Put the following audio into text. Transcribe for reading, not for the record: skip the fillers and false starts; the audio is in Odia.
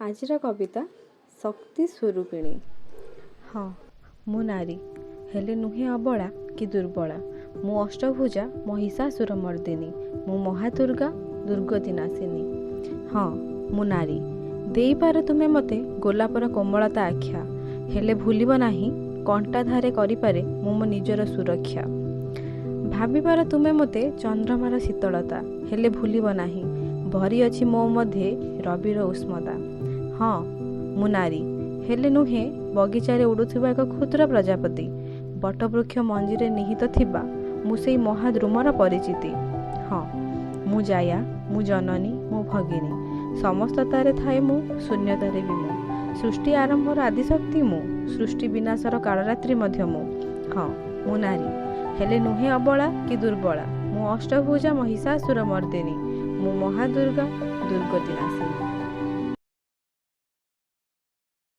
ଆଜିର କବିତା ଶକ୍ତି ସ୍ୱରୂପିଣୀ। ହଁ, ମୁଁ ନାରୀ, ହେଲେ ନୁହେଁ ଅବଳା କି ଦୁର୍ବଳା। ମୁଁ ଅଷ୍ଟଭୁଜା ମହିଷାସୁର ମର୍ଦ୍ଦିନୀ, ମୁଁ ମହାଦୁର୍ଗା ଦୁର୍ଗତି ନାଶିନୀ। ହଁ, ମୁଁ ନାରୀ। ଦେଇପାର ତୁମେ ମୋତେ ଗୋଲାପର କୋମଳତା ଆଖ୍ୟା, ହେଲେ ଭୁଲିବ ନାହିଁ କଣ୍ଟାଧାରେ କରିପାରେ ମୁଁ ମୋ ନିଜର ସୁରକ୍ଷା। ଭାବିପାର ତୁମେ ମୋତେ ଚନ୍ଦ୍ରମାର ଶୀତଳତା, ହେଲେ ଭୁଲିବ ନାହିଁ ଭରି ଅଛି ମୋ ମଧ୍ୟେ ରବିର ଉଷ୍ମତା। ହଁ, ମୁଁ ନାରୀ, ହେଲେ ନୁହେଁ ବଗିଚାରେ ଉଡ଼ୁଥିବା ଏକ କ୍ଷୁଦ୍ର ପ୍ରଜାପତି। ବଟବୃକ୍ଷ ମଞ୍ଜିରେ ନିହିତ ଥିବା ମୁଁ ସେଇ ମହାଦ୍ରୁମର ପରିଚିତି। ହଁ, ମୁଁ ଜାୟା, ମୁଁ ଜନନୀ, ମୁଁ ଭଗିନୀ। ସମସ୍ତତାରେ ଥାଏ ମୁଁ, ଶୂନ୍ୟତାରେ ବି ମୁଁ। ସୃଷ୍ଟି ଆରମ୍ଭର ଆଦିଶକ୍ତି ମୁଁ, ସୃଷ୍ଟି ବିନାଶର କାଳରାତ୍ରି ମଧ୍ୟ ମୁଁ। ହଁ, ମୁଁ ନାରୀ, ହେଲେ ନୁହେଁ ଅବଳା କି ଦୁର୍ବଳା। ମୁଁ ଅଷ୍ଟଭୁଜା ମହିଷାସୁର ମର୍ଦ୍ଦିନୀ, ମୁଁ ମହାଦୁର୍ଗା ଦୁର୍ଗତି ନାଶିନୀ।